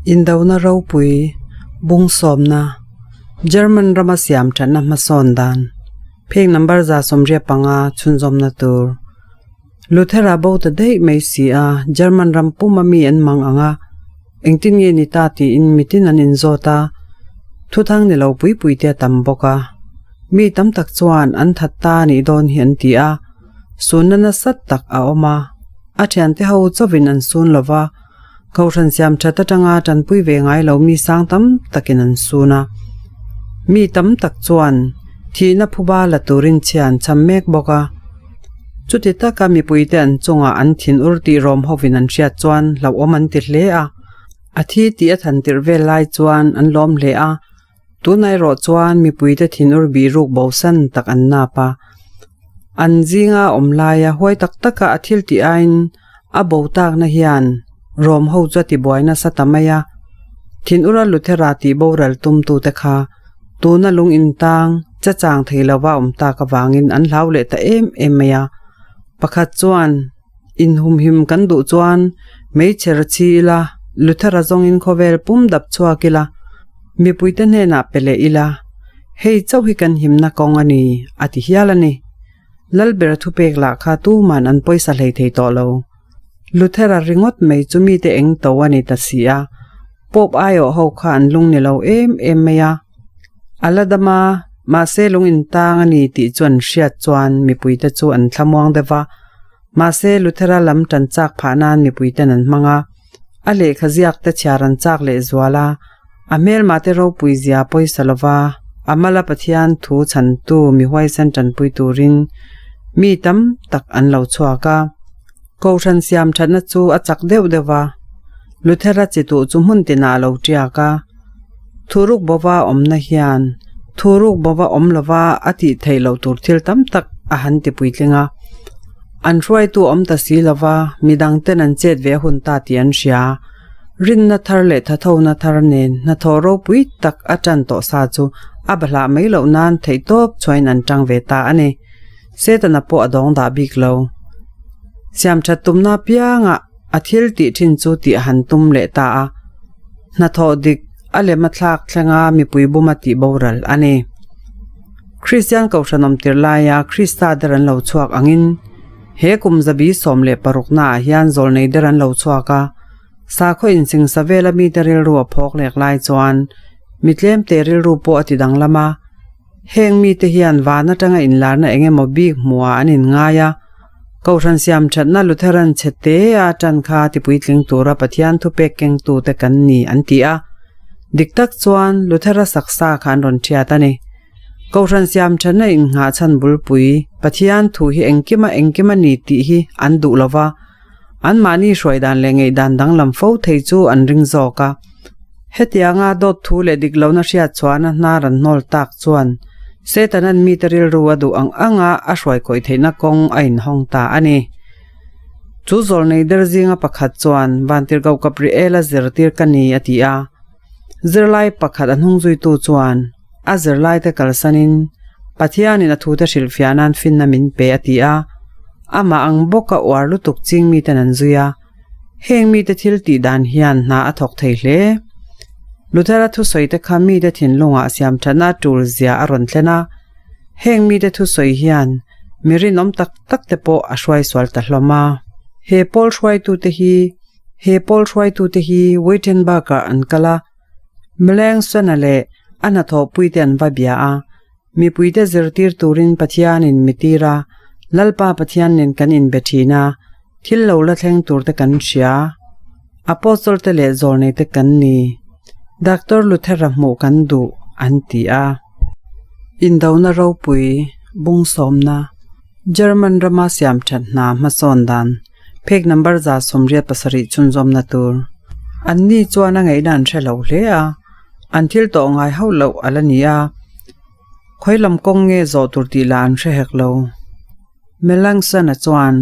Indona ropui bung sawmna German rama siam thatna hmasawn dan phek number 75 chhunzawmna tur Luthera bo ta daih mai si a German ram puma mi an mang ang a engtin nge ni ta tiin mitin an inzawt a thuthang ni lo pui pui te a tam bawk a mi tam tak chuan an that ta a nih dawn hi an ti a sunna nasa tak a awm a a thiante ho chauhin an sun lo va. Kohhran siam that atanga tanpui ve ngai lo mi sang tam takin an sun a. Mi tam tak chuan thihna phuba la turin chhia an cham mek bawk a. Chuti taka mipuite an chungah an thin ur tih rawm hovin an hriat chuan hlauhawm an ti hle a. A thi tih a than tirh vel lai chuan an lawm hle a. Tunah erawh chuan mipuite thin ur bih ruk bosan tak an nap a. An zinga awm laia huai tak taka a thil tih aiin A bo takna hian Rom ho chu a tibuai nasa ta mai a, Thinura Luthera tih boral tumtute kha tuna lung intang che chang thei lova awm tak avangin an hlau leh ta em em mai a. Pakhat chuan, Inhumhim kan duh chuan meichher chhi ila, Luthera zawngin khawvel pum dap chhuak ila, mipuite hnenah pe leh ila, hei chauh hi kan himna kawng a ni, a ti hial a ni. Lalbera thupek lah kha tuman an pawisa hlei thei tawh lo. Luthera ringawt mai chu mite eng to a ni ta si a, Pope aiawh ho kha an lung ni lo em em mai a. A la dam a, mahse lung intang a ni tih chu an hriat chuan mipuite chu an thlamuang deuh va. Mahse Luthera lam tan chak phah nan mipuiten an hmang a, a lehkha ziak te chhiar an chak leh zual a, A hmelmah te ropui zia pawisa lova a mala Pathian thu chhantu mi huaisen tanpui turin mi tam tak an lo chhuak a. Kohhran siam thatna chu a chak deuh deuh va, Luthera chi tuh chu hmun tinah a lo tiak a. Thuruk bova awmna hian thuruk bova awm lova a tih theih loh tur thil tam tak a han ti puitling a. An hruaitu awm ta si lova midangten an chet ve hun ta tih an hria. Rinna thar leh thathona thar nen hnathawh ropui tak a tan tawh sa chu a bahlah mai loh nan theihtawp chhuain an tang ve ta a ni. Setana pawh a dawng dah bik lo. Siamthat tumna apiangah a thil tih thin chu tih a han tum leh ta a. Hnathawh dik a lem a thlak thlenga mipui buma tih boral a ni. Kristian Kohhran awmtir laia Krista der an lo chhuak angin, He kum zabi 16 naah hian zawlnei der an lo chhuak a, sakhaw insingsa vela mite rilru a phawk lek lai chuan mi tlemte rilru pawh a ti danglam a. Heng mite hian van atanga inlarna eng emaw bik hmuhah an inngai a, Kohhran siamthatna Lutheran chhe te a tan kha tipuitling tura Pathian thupek kengtute kan ni an ti a. Dik tak chuan Luthera saksa kha an rawn thiat a ni. Kohhran siam thatna innghah chhan bulpui, Pathian thu hi engkima engkim a ni tih hi an duh lo va, anmahni hruai dan leh ngaihdan danglam fo thei chu an ring zawk a. Hetianga dawt thu leh dik lohna hriat chhuahna hnar an hnawl tak chuan Setanan mite rilru a duh ang anga a hruai kawih theihna kawng a inhawng ta a ni. Chu zawlnei der zinga pakhat chuan Vantirhkoh Gabriela zirtir ka ni a ti a. Zirlai pakhat a hnungzuitu chuan a zirlaite kalsanin Pathianin a thute hrilhfiah nan finna min pe a ti a, amah ang bawka uar lutuk ching miten an zui a, heng mite thil tih dan hian hna a thawk thei hle. Luthera thusawite kha mite thinlungah siamthatna a tul zia a rawn thlen a, heng mite thusawi hian mi rinawm tak tak te pawh a hruai sual ta hlawm a. He pawl hruaitute hi He pawl hruaitute hi Wittenberg-ah an kal a, Melanchthon-a leh a hnathawhpuite an va bia a, Mipuite zirtir turin Pathianin mi tir a, Lalpa Pathian nen kan inbe thin a, thil lo la thleng turte kan hria. Apostle-te leh zawlneite kan ni. Doctor Luther-a hmuh kan duh, an ti a. Indona ropui, bungsawmna, German rama siamthat hna hmasawn dan. Phek number 87 chhunzawmna tur. An ni chuan a ngaihna an hre lo hle a, an thil tawh ngai hauh loh a la ni a, khawi lam kawng nge zawh tur tih lah an hre hek lo. Melanchthon-a chuan,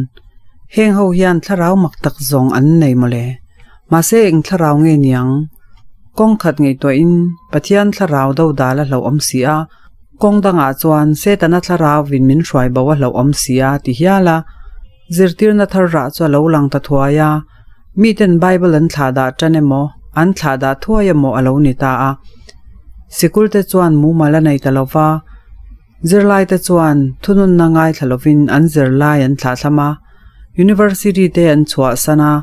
Heng ho hian thlarau mak tak zawng an nei mawle. Mahse eng thlarau nge niang? Kawng khat ngaihtuahin Pathian thlarau do dal a hlauhawm si a, kawng dangah chuan Setana thlarauin min hruai bo a hlauhawm si a ti hial a. Zirtirna thar rah chu a lo lang ta thuai a, miten Bible an thlah dah tan emaw, an thlah dah thuai emaw a lo ni ta a. Sikul te chuan mumal a nei ta lo va, zirlai te chuan thununna ngaithla lovin an zirlai an thlah thlam a, University te an chhuahsan a,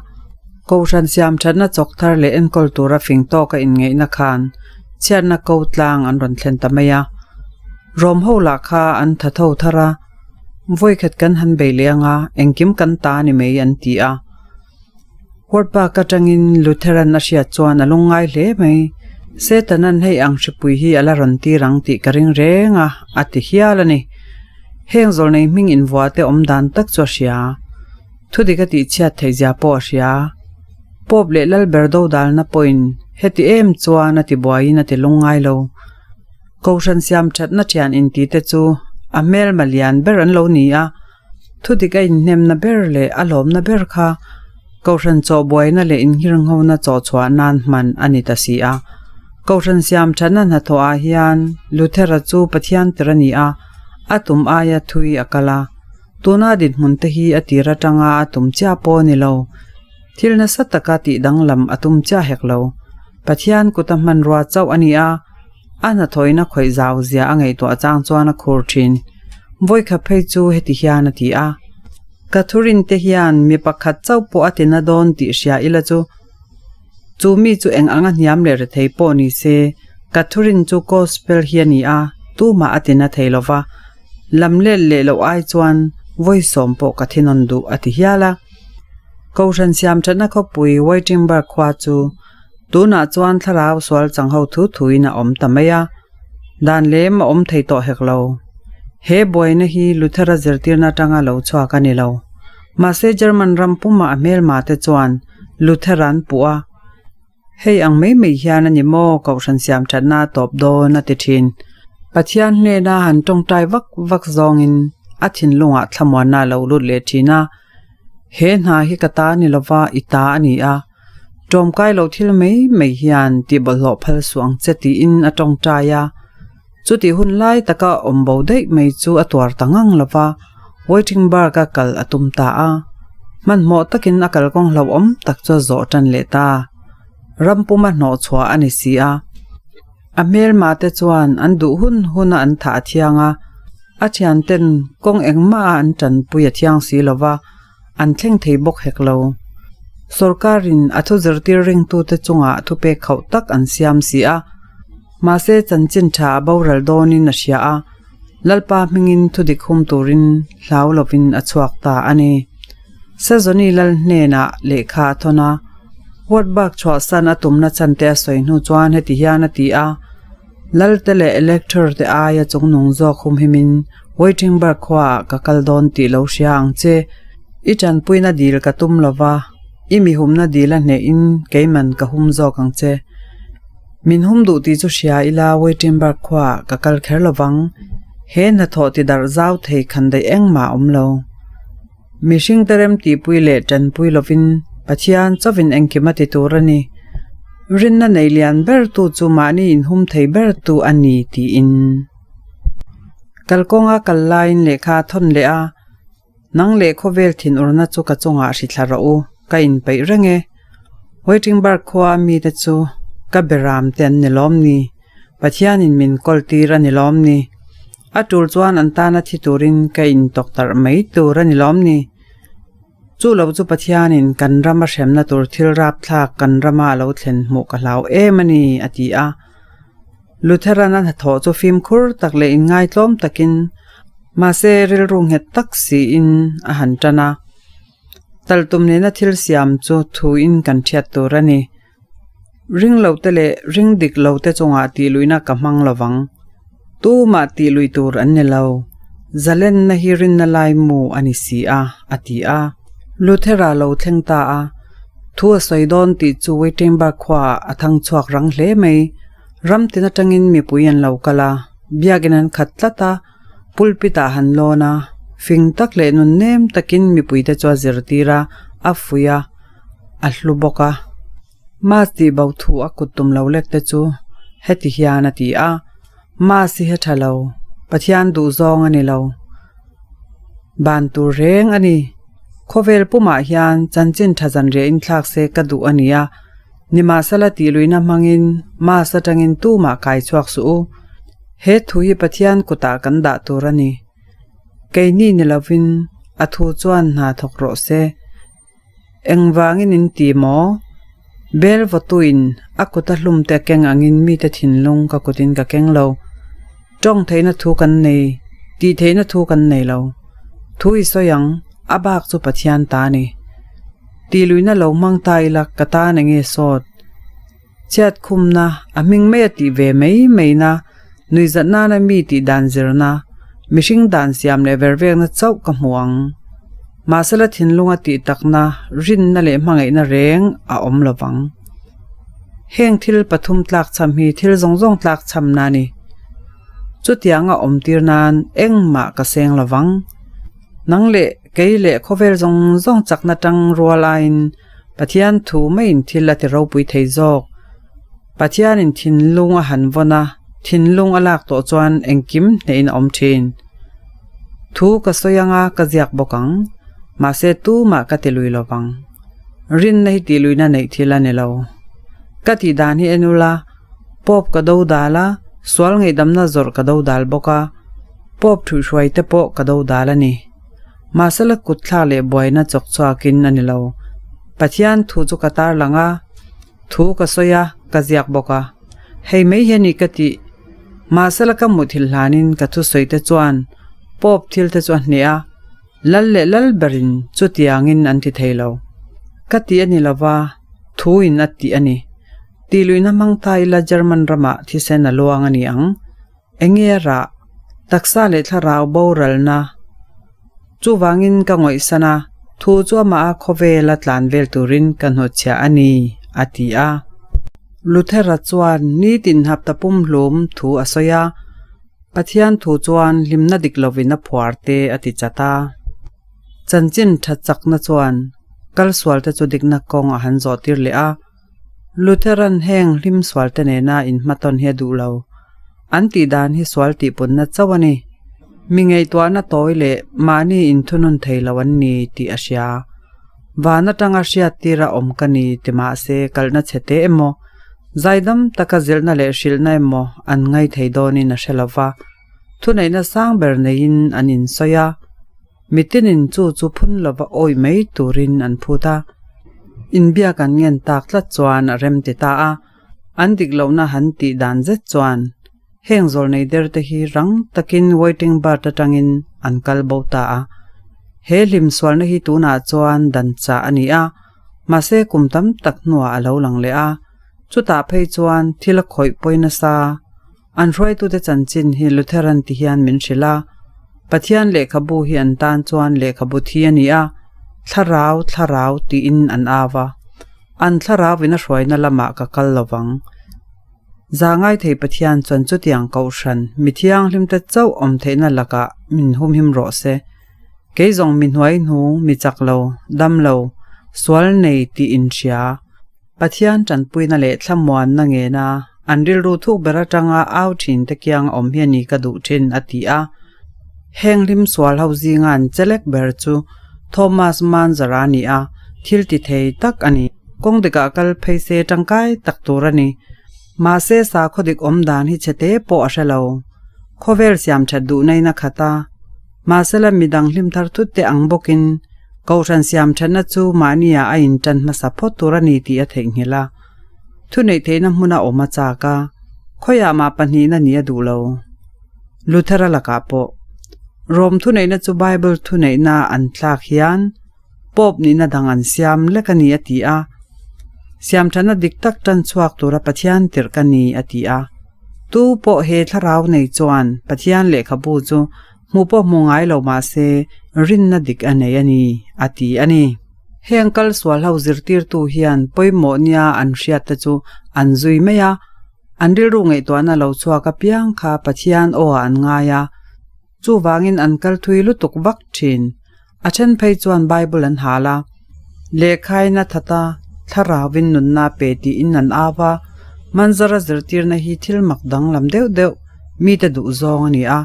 Kohhran siam thatna chawk thar leh enkawl tura fing tawka inngeihna khan chhiatna ko tlang an rawn thlen ta mai a. Rawm ho lah kha an tha tho thar a, Vawikhat kan han bei leh anga engkim kan ta ni mai an ti a. Wartburg atangin Lutheran a hriat chuan a lungngai hle mai. Setanan hei ang hripui hi a la rawn tir ang tih ka ring reng a, a ti hial a ni. Heng zawlnei hming invuah te awm dan tak chu a hria. Thudik a tihchhiat theih zia pawh a hria. Pope leh Lalber dodalna pawhin heti em chuan a ti buaiin a ti lungngai lo. Kohhran siam thatna thian inti te chu a hmelma lian ber an lo ni a, thudik a inhnemna ber leh a lawmna ber kha Kohhran chaw buaina leh inngirnghona chaw chhuah nan hman a ni ta si a. Kohhran siam thatna hnathawh ah hian Luthera chu Pathian tir a ni a, a tum aia thui a kal a. Tuna dinhmun te hi a tir atanga a tum chiah pawh a ni lo. Thil nasa taka tih danglam a tum chiah hek lo. Pathian kuta hmanrua chauh a ni a. A hnathawina khawih zau zia a ngaihtuah chang chuan a khur thin. Vawikhat phei chu heti hian a ti a, Ka thurinte hian mi pakhat chauh pawh a ti na dawn tih hria ila chu, chu mi chu eng anga hniam leh rethei pawh ni se, ka thurin chu gospel hi a ni a, tumah a ti na thei lo va, lam let leh loh ai chuan vawisawm pawh ka thinawn duh a ti hial a. Kohhran siam thatna khawpui Wittenberg khua chu Tunah chuan thlarau sual chang ho thu thuin a awm ta mai a, dan lem a awm thei tawh hek lo. He buaina hi Luthera zirtirna atanga lo chhuak a ni lo. Mahse German ram pumah a hmelma te chuan Luthera an puh a, Hei ang mai mai hian a ni maw Kohhran siam thatna a tawp dawn a ti thin. Pathian hnena han tawngtai vak vak zawngin a thinlungah thlamuanna a lo lut leh thin a, He hna hi ka ta ni lova i ta a ni a. Ṭawmkai lo thil mai mai hian tih bawlhhlawh phal suh ang che tiin a ṭawngṭai a. Chutih hun lai taka awm bo daih mai chu a tuar ta ngang lo va, Wittenberg-a kal a tum ta a. Hmanhmawh takin a kalkawng hlauhawm tak chu a zawh ṭan leh ta. Ram puma hnawh chhuah a ni si a. A hmelma te chuan an duh hun huna an thah a thiang a, a thianten kawng engmah a an ṭanpui a thiang si lo va. An thleng thei bawk hek lo. Sorkarin a thu zirtir ringtute chungah thupek khauh tak an siam si a. Mahse chanchin tha a boral dawnin a hria a, Lalpa hmingin thudik hum turin hlau lovin a chhuak ta a ni. Sazawni lal hnenah lehkha a thawn a, Wartburg chhuahsan a tumna chante a sawi hnu chuan heti hian a ti a, Lalte leh Elector te aia chungnung zawk humhimin Wittenberg khuaah ka kal dawn tih lo hria ang che. I tanpuina dil ka tum lo va, i mihumna dil a hnehin keiman ka hum zawk ang che. Min hum duh tih chu hria ila Wittenberg khuaah ka kal kher lo vang. He hnathawh ti darh zau thei khan daih engmah a awm lo. Mihring te rem tihpui leh tanpui lovin Pathian chauhin engkim a ti tur a ni. Rinna nei lian ber tu chu mahni inhum thei ber tu a ni tiin. Kalkawnga kal laiin lehkha a thawn leh a, Nang leh khawvel thinurna chu ka chungah hri thla rawh u, ka inpeih reng e. Wittenberg khua a mite chu ka beram te an ni lawm ni? Pathianin min kawl tir a ni lawm ni? A tul chuan an tana thi turin ka intawk tarh mai tur a ni lawm ni? Chu lo chu Pathianin kan rama hremna tur thil rapthlak kan rama a lo thlen hmuh ka hlau em a ni, a ti a. Lutheran a hnathawh chu fimkhur tak leh inngaitlawm takin, mahse rilru nghet tak siin a han tan a. Taltum nena thil siam chu thuin kan hriat tur a ni. Ring lo te leh ring dik lo te chungah tih luihna ka hmang lo vang. Tumah tih luih tur an ni lo. Zalenna hi rinna lai mu a ni si a, a ti a. Luthera lo thleng ta a. Thu a sawi dawn tih chu Wittenberg khuaah a thang chhuak rang hle mai. Ram tin atangin mipui an lo kal a, biakin an khat tlat a, pulpit ah han lawn a, fing tak leh nun nem takin mipuite chu a zirtir a, a fuih a. a hlu bawk a mass tih bo thu a kut tum lo lek te chu heti hian a ti a mass hi a tha lo Pathian duh zawng a ni lo ban tur reng a ni khawvel pumah hian chanchin tha zan riah in thlak se ka duh a ni a. Nimahsela tihluihna hmangin Mass atangin tumah kai chhuak suh u. He thu hi Pathian kutah kan dah tur a ni. Keini ni lovin a thu chuan hna thawk rawh se. Engvangin in ti maw? Bel vawtuin a kuta hlumte a keng angin mite thinlung ka kutin ka keng lo. Tawng theihna thu kan nei, tih theihna thu kan nei lo. Thu i sawi ang, a bak chu Pathian ta a ni. Tih luihna lo hmang ta ila ka tan enge sawt? Chhiat khumna, a hming mai a tih ve mai maina, nuihzat nana mi tih dan zirna, mihring dan siam leh vervekna chauh ka hmu ang. Mahsela thinlunga tih takna, rinna leh hmangaihna reng a awm lo vang. Heng thil pathum tlak cham hi thil zawng zawng tlak chhamna a ni. Chutianga awm tir nan engmah ka seng lo vang. Nang leh kei leh khawvel zawng zawng chakna tang rual aiin Pathian thu maiin thil a ti ropui thei zawk. Pathianin thinlung a han vawn a, thinlung a lak tawh chuan engkim hnehin a awm thin. Thu ka sawi anga ka ziak bawk ang, mahse tumah ka ti lui lo vang. Rinna hi tih luihna neih thil a ni lo. Ka tih dan hi en ula, Pope ka do dal a, sual ngaihdamna zawrh ka do dal bawk a, Pope thuihhruai te pawh ka do dal a ni. Mahsela kut thlak leh buaina chawk chhuakin a ni lo. Pathian thu chu ka tarlang a, thu ka sawi a, ka ziak bawk a. Hei mai hi a ni ka tih. Mahsela ka muthilh hlanin ka thusawi te chuan Pope thil te chu a hneh a, Lal leh lal berin chutiangin an ti thei lo. Ka ti a ni lova, thuin a tih a ni. Tih luihna hmang ta ila German ramah thisen a luang a ni ang. Enge a rah? Taksa leh thlarau boralna. Chuvangin ka ngawihsan a, thu chu amah a khawvela tlan vel turin ka hnawtchhiah a ni, a ti a. Luthera chuan nitin hapta pumhlum thu a sawi a. Pathian thu chuan hlimna dik lovin a phuar te a ti chat a. Chanchin tha chakna chuan kal sualte chu dikna kawng a han zawh tir leh a. Lutheran heng hlim sualte nena inhmatawn hi a duh lo. An tih dan hi sual tihpunna chauh a ni. Mi ngaihtuahna tawi leh mahni inthunun thei lo an ni tih a hria. Van atanga hriat tira awm ka ni ti mahse kalhna chhe te emaw, zaidam taka zilhna leh hrilhna emaw an ngai thei dawnin a hre lo va, thuneihna sang ber neiin an insawi a, mitinin chu chu phun lova awih mai turin an phut a, inbiak an ngen tak tlat chuan a rem ti ta a, an dik lohna han tih dan zet chuan heng zawlnei der te hi rang takin waiting bird atangin an kal bo ta a. He hlim sualna hi tunah chuan dan chah a ni a, mahse kum tam tak hnuah a lo lang leh a, chutah phei chuan thil a khawih pawi nasa. An hruaitute chanchin hi Lutheran ti hian min hrilh a, Pathian lehkhabu hi an tan chuan lehkhabu thi a ni a, thlarau, thlarau tiin an au a. An thlarauin a hruaina lamah ka kal lo vang. Zahngai thei Pathian chuan chutiang kohhran mi thianghlimte chauh awm theihna lakah min humhim rawh se. Kei zawng mi hnuai hnung, mi chak lo, dam lo, sual nei tih inhria. Pathian tanpuina leh thlamuanna ngena an rilru thuk ber atanga au thin te kiang awm hi a ni ka duh thin, a ti a. Heng hlim sual ho zinga an chelek ber chu Thomas Manzara a ni a, thil ti thei tak a ni. Kawng dikah kal phei se tangkai tak tur a ni. Mahse sakhaw dik awm dan hi chhe te pawh a hre lo. Khawvel siam that duh nain a khat a. Mahsela midang hlim thar thut te ang bawkin Kohhran siam thatna chu mahniah a intan hmasa phawt tur a ni tih a theihnghilh a. Thuneih theihna hmuna awm a chak a, khawiah mah pahnihna nih a duh lo. Luthera lakah pawh Rom thuneihna chu Bible thuneihna an thlak hian Pope nihna dang an siam lek a ni a ti a. Siamthatna dik tak tan chhuak tura Pathian tirh ka ni a ti a. Tu pawh he thlarau nei chuan Pathian lehkhabu chu hmuh pawh hmu ngai lo mah se rinna dik a nei a ni a ti a ni. Heng kal sual ho zirtirtu hian pawimawh nia an hriat te chu an zui mai a, an rilru ngaihtuahna lo chhuak apiang kha Pathian aw ah an ngai a, chuvangin an kal thui lutuk vak thin. A then phei chuan Bible an hal a, lehkhain a that a, thlarauin nunna a pe tiin an au a, Manzara zirtirna hi thil mak danglam deuh deuh mite duh zawng a ni a,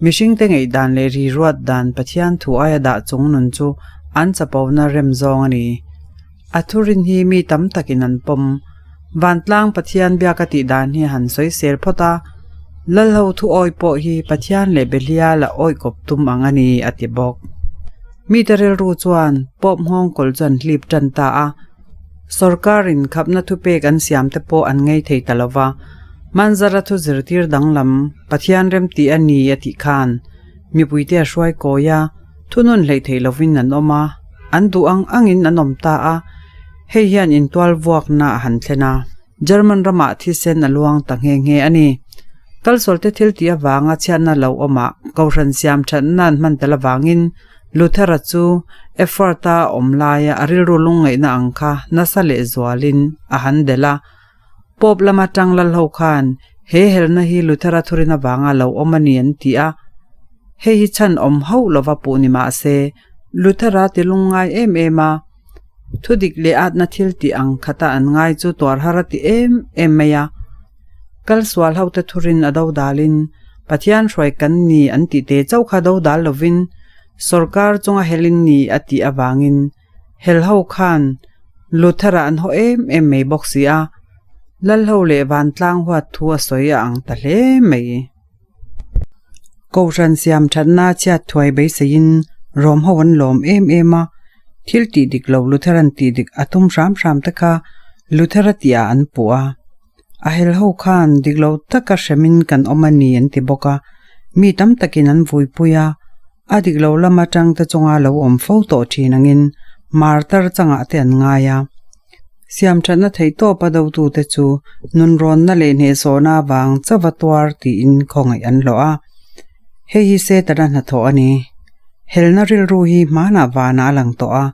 mihringte ngaihdan leh riruat dan Pathian thu aia dah chung nun chu an chapona rem zawng a ni. A thurin hi mi tam takin an pawm. Vantlang Pathian biak a tih dan hi han sawi sel phawt a, Lalho thu awi pawh hi Pathian leh Belial a awi kawp tum ang a ni, a ti bawk. Mite rilru chuan Pope nghawngkawl chu an hlip tan ta a, Sorkarin khapna thupek an siam te pawh an ngei thei ta lo va, Manzara thu zirtir danglam Pathian remtih a ni a tih khan mipuite a hruai kawi a, thunun hleih theih lovin an awm a, an duh ang angin an awm ta a, hei hian intual vuakna a han thlen a. German ramah thisen a luang ta nghe nghe a ni. Kalsawlte thil tih avanga chhiatna lo awmah Kohhran siam thatna an hman tel avangin Luther-a chu Erfurt-a a awm laia a rilru lungngaihna ang kha nasa lehzualin a han delh a. Pope lama tang lalho khan he helna hi Luther-a thurin avanga lo awm a ni an ti a. Hei hi chhan awm hauh lova puh ni mah se, Luther-a ti lungngai em em a. Thudik leh atna thil tih ang khata an ngai chu tuar har a ti em em mai a. Kal sual hote thurin a do dalin, Pathian hruai kan ni an tih te chauh kha do dal lovin, Sorkar chunga helin ni a tih avangin hel ho khan Luther-a an haw em em mai bawk si a, Lalho leh vantlang huat thu a sawi a ang ta hle mai. Kohhran siam thatna chhiat thuai beiseiin rawm ho an lawm em em a, thil tih dik lo Lutheran tih dik a tum hram hram te kha Luthera tihah an puh a. A hel ho khan dik lo taka hremin kan awm a ni an ti bawk a, mi tam takin an vuipui a, a dik lo lam atang te chunga lo awm fo tawh thin angin martar changah te an ngai a. Siamthatna theihtawpa dotute chu nunrawnna leh hnehsawhna avang chauha tuar tiin khawngaih an hlawh a. Hei hi Setana hnathawh a ni. Helna rilru hi hmanah vanah a lang tawh a,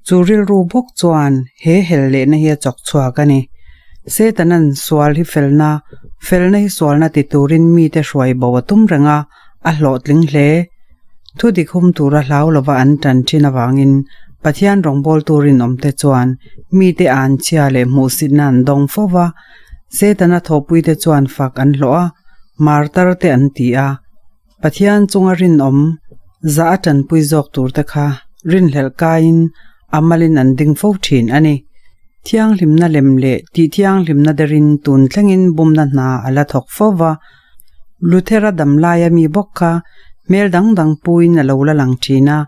chu rilru bawk chuan he hel lehna hi a chawk chhuak a ni. Setanan sual hi felna, felna hi sualna ti turin mite hruai bo a tum reng a, a hlawhtling hle. Thudik hum tura hlau lova an tan thin avangin Pathian rawngbawltu rinawmte chuan mite an chhia leh hmuhsitna an dawng fo va, Setana thawhpuite chuan fak an hlawh a, martar te an ti a. Pathian chunga rinawm zah a tanpui zawk turte kha rinhlelh kaiin a malin an ding fo thin a ni. Thianghlimna lem leh tihthianghlimna derin tun thlengin bumna hna a la thawk fo va, Luthera damlaia mi bawk kha hmel dang dang puiin a lo la lang thin a,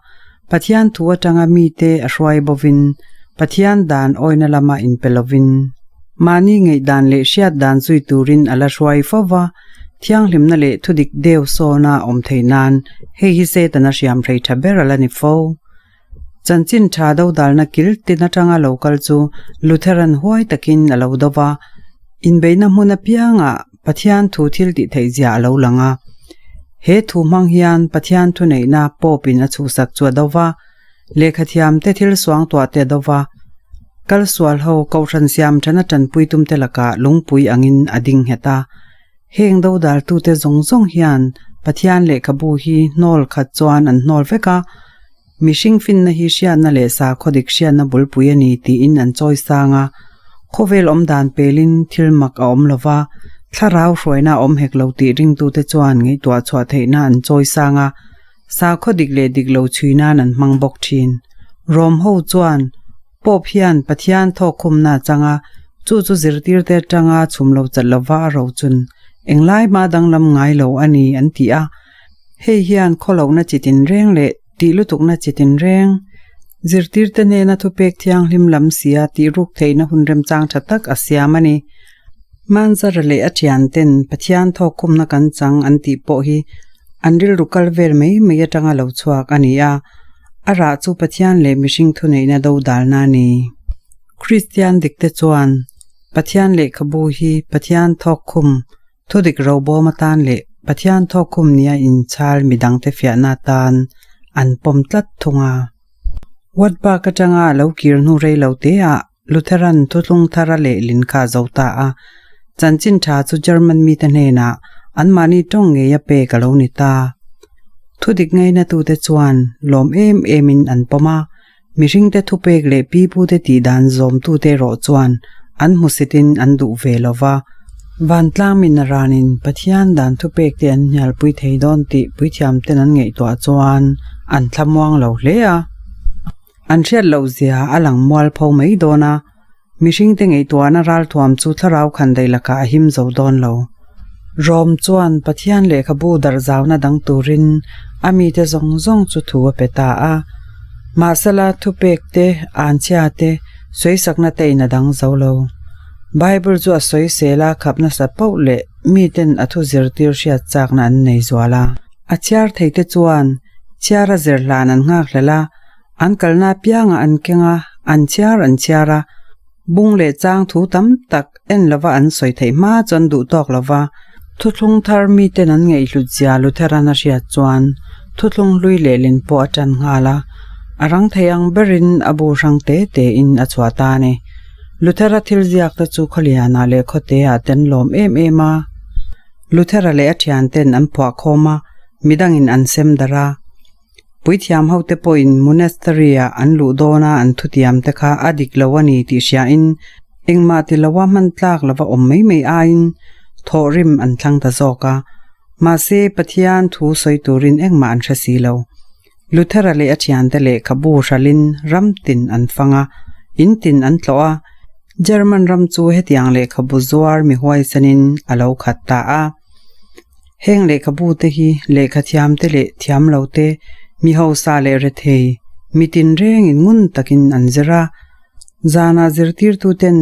Pathian thu atanga mite a hruai bovin, Pathian dan awina lama inpe lovin, mahni ngaihdan leh hriat dan zui turin a la hruai fo va, thianghlimna leh thudik deuh sawna awm theih nan hei hi Setana hriam hrei tha ber a la ni fo. Chanchin tha dodalna kil tin atanga lo kal chu Lutheran huai takin a lo do va, inbeihna hmun apiangah Pathian thu thil tih theih zia a lo lang a. He thu hmang hian Pathian thuneihna Pope in a chhuhsak chu a do va, lehkhathiam te thil suangtuah te a do va, kal sual ho Kohhran siam thana tanpui tum te lakah lungpui angin a ding nghet a. Heng dodaltute zawng zawng hian Pathian lehkhabu hi hnawl khat chuan an hnawl vek a, mihring finna hi hriatna leh sakhaw dik hriatna bulpui a ni tiin an chawi sang a. Khawvel awm dan pelin thil mak a awm lo va, thlarau hruaina a awm hek lo tih ringtute chuan ngaihtuah chhuah theihna an chawi sang a, sakhaw dik leh dik lo chhui nan an hmang bawk thin. Rom ho chuan Pope hian Pathian thawkkhumna a chang a, chu chu zirtirte atanga chhum lo chat lova a rochun englai hma danglam ngai lo a ni an ti a. Hei hian khawlohna chi tinreng leh tih lutukna chi tinreng, zirtirte nena thupek thianghlim lam sia tih ruk theihna hun remchang tha tak a siam a ni. Manzara leh a thianten Pathian thawkkhumna kan chang an tih pawh hi an rilru kal vel mai mai atanga lo chhuak a ni a. A rah chu Pathian leh mihring thuneihna dodalna a ni. Kristian dikte chuan Pathian lehkhabu hi Pathian thawkkhum, thudik robawm atan leh Pathian thawkkhum nia inchhal midangte fiahna atan an pawm tlat thung a. Wartburg atanga a lo kir hnu rei lo teah Lutheran thutlung thara lehlin kha a zo ta a, chanchin tha chu German mite hnenah anmahni tawng ngei a pek a lo ni ta. Thudik ngainatute chuan lawm em emin an pawm a, mihringte thupek leh pipute tihdan zawmtute erawh chuan an hmusitin an duh ve lo va. Vantlang min a ranin Pathian dan thupekte an hnialpui thei dawn tih puithiamten an ngaihtuah chuan an thlamuang lo hle a. An hriat loh zia a lang mual pho mai dawn a. Mihringte ngaihtuahna ralthuam chu thlarau khandaih lakah a him zo dawn lo. Rom chuan Pathian lehkhabu darhzauna dang turin a mite zawng zawng chu thu a pe ta a. Mahsela thupek te, anchhia te, sawisakna te in a dang zo lo. Bible chu a sawisel a khap nasa poh leh miten a thu zirtir hriat chakna an nei zual a. A chhiar theite chuan chhiar a zir hlan an nghak hlel a, an kalna apiangah an keng a, an chhiar an chhiar a. Bung leh chang thu tam tak en lova an sawi theih hma chuan duh tawk lova thuthlung thar miten an ngaihhlut zia Lutheran a hriat chuan thuthlung hlui lehlin pawh a tan nghal a, a rang thei ang berin a bu hrang te tein a chhuah ta a ni. Luthera thil ziak te chu khawlianah leh khawteah te an lawm em em a. Luthera leh a thianten an phuah khawm a, midangin an sem darh a. Puithiam hote pawhin monastery-ah an luh dawna an thutiam te kha a dik lo a ni tih hriain engmah ti loa hman tlak lova awm mai mai aiin thawhrim an thlang ta zawk a. Mahse, Pathian thu sawi turin engmah an hre si lo. Luthera leh a thiante lehkhabu hralhin ram tin an fang a, in tin an tlawh a. German ram chu hetiang lehkhabu zuar mi huaisanin a lo khat ta a. Heng lehkhabu te hi lehkha thiam te leh thiam lo te, mi hausa leh rethei, mi tinrengin ngun takin an zir a. Zanah zirtirtuten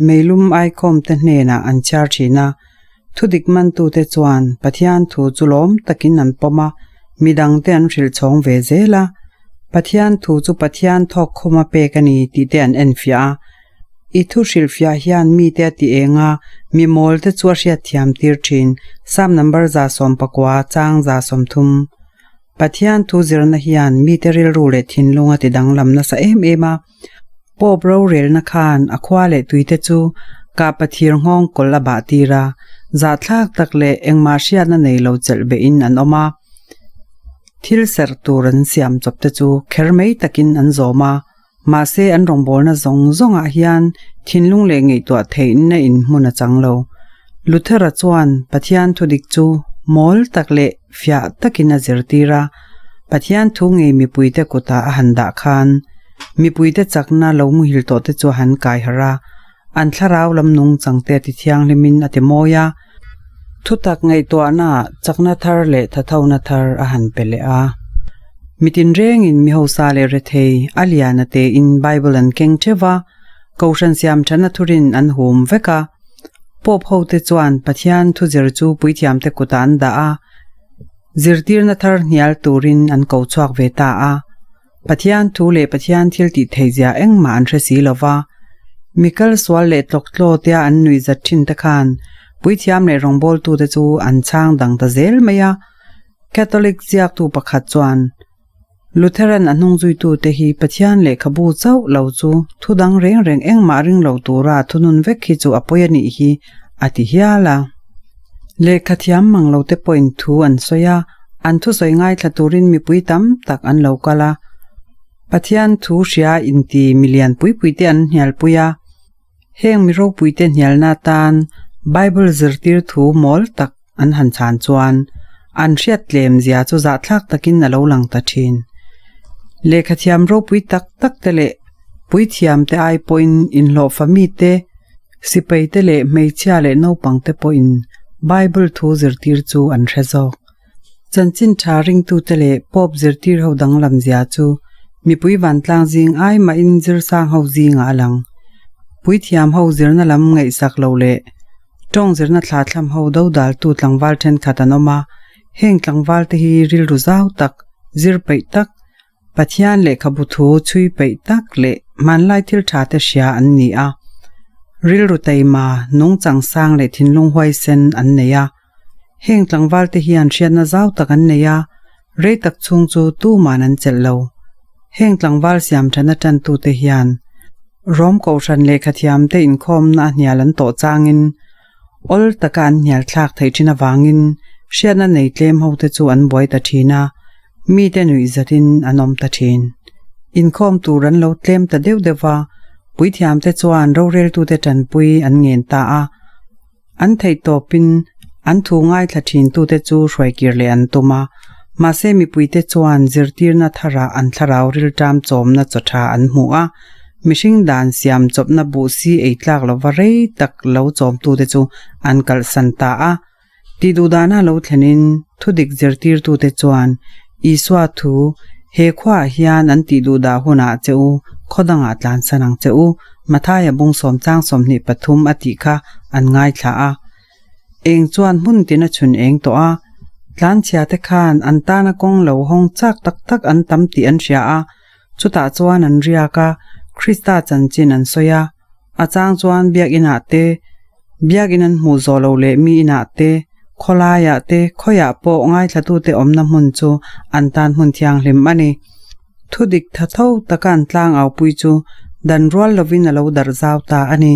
meilum aikhawm te hnenah an chhiar thin a. Thudik mantute chuan Pathian thu chu lawm takin an pawm a, midangte an hrilh chhawng ve zel a. Pathian thu chu Pathian thawk khuma pek a ni tih te an enfiah a. I thu hrilhfiah hian mite a ti eng a, mi mawlte chu a hriatthiam tir thin. Psalm number 119 chang 30. Pathian thu zirna hian mite rilru leh thinlung a ti danglam nasa em em a. Pope rorelna khan a khua leh tuite chu kah pathir nghawng kawlh a bah tir a, zahthlak tak leh engmah hriatna nei lo chelh behin an awm a. Thil serh tur an siam chawp te chu kher mai takin an zawm a, mahse an rawngbawlna zawng zawngah hian thinlung leh ngaihtuah theihna in hmun a chang lo. Luthera chuan Pathian thudik chu mawl tak leh fiah takin a zirtir a, Pathian thu ngei mipuite kutah a han dah khan mipuite chakna lo muhil tawh te chu a han kai harh a, an thlarau lam nungchang te a ti thianghlimin a ti mawi a, thutak ngaihtuahnaah chakna thar leh thathona thar a han pe leh a. Mi tinrengin mi hausa leh rethei a lian a tein Bible an keng theuh va, Kohhran siam thana thurin an hum vek a. Pope hote chuan Pathian thu zir chu puithiamte kutah an dah a, zirtirna thar hnial turin an ko chhuak ve ta a. Pathian thu leh Pathian thil tih theihzia engmah an hre si lo va, mi kal sual leh tlawk tlaw tia an nuih zat thin te khan puithiam leh rawngbawltute chu an chhang dang ta zel mai a. Catholic ziaktu pakhat chuan, Lutheran a hnungzuitute hi Pathian lehkhabu chauh lo chu thu dang reng reng engmah ring lo tura thunun vek hi chu a pawi a nih hi, a ti hial a. Lehkha thiam mang lo te pawhin thu an sawi a, an thusawi ngaithla turin mipui tam tak an lo kal a. Pathian thu hria inti milian pui pui te an hnialpui a. Heng mi ropuite hnialna atan Bible zirtir thu mawl tak an han chhan chuan an hriat tlem zia chu zahthlak takin a lo lang ta thin. Lehkhathiam ropui tak tak te leh puithiam te ai pawhin inhlawhfa mite, sipai te leh hmeichhia leh naupang te pawhin Bible thu zirtir chu an hre zawk. Chanchin tha ringtute leh Pope zirtir ho danglam zia chu mipui vantlang zing ai mahin zirsang ho zingah a lang. Puithiam ho zirna lam ngaihsak lo leh tawng zirna thla thlam ho dodaltu tlangval thenkhat an awm a, heng tlangval te hi rilru zau tak, zir peih tak, Pathian lehkhabu thu chhui peih tak leh hmanlai thil tha te hria an ni a. Rilru taima, nungchang sang leh thinlung huaisen an nei a. Heng tlangval te hian hriatna zau tak an nei a, rei tak chhung chu tuman an chelh lo. Heng tlangval siam thana tantute hian Rom Kohhran lehkhathiamte inkhawmna a hnial an tawh changin awl taka an hnial thlak theih thin avangin hriatna nei tlem hote chu an buai ta thin a, mite nuih zatin an awm ta thin. Inkhawm tur an lo tlem ta deuh deuh va, puithiamte chuan roreltute tanpui an ngen ta a. An theihtawpin an thu ngaithla thintute chu hruaikir leh an tum a, mahse mipuite chuan zirtirna tharah an thlarau rilṭam chawmna chaw tha an hmu a. Mihring dan siam chawpna buh si ei tlak lova rei tak lo chawmtute chu an kalhsan ta a. Tih duhdana lo thlenin thudik zirtirtute chuan Isua thu, He khuaah hian an tih duhdah hunah che u, khaw dangah tlansan ang che u, Mathaia bung sawmchang 23 a tih kha an ngaithla a. Eng chuan hmun tin a chhun eng tawh a, tlanchhia te khan an tana kawng lo hawng chak tak tak an tam tih an hria a, chutah chuan an riak a, Krista chanchin an sawi a, a chang chuan biakinah te, biakin an hmuh zawh loh leh mi inah te, khawlaiah te, khawiah pawh ngaithlatute awmna hmun chu an tan hmun thianghlim a ni. Thudik tha tho taka an tlangaupui chu dan rual lovin a lo darh zau ta a ni.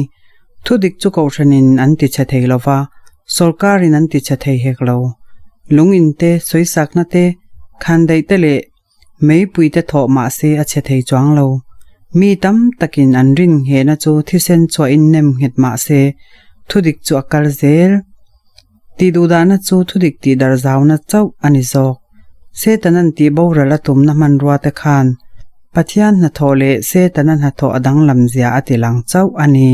Thudik chu kohhranin an ti chhe thei lo va, sawrkarin an ti chhe thei hek lo. Lungin te, sawisakna te, khandaih te leh meipui te thawh mah se a chhe thei chuang lo. Mi tam takin an rin nghehna chu thisen chhuahin nem nghet mah se, thudik chu a kal zel. Tih duhdahna chu thudik tih darh zauna chauh a ni zawk. Setanan tih boral a tumna hmanrua te khan Pathian hnathawh leh Setana hnathawh a danglam zia a ti lang chauh a ni.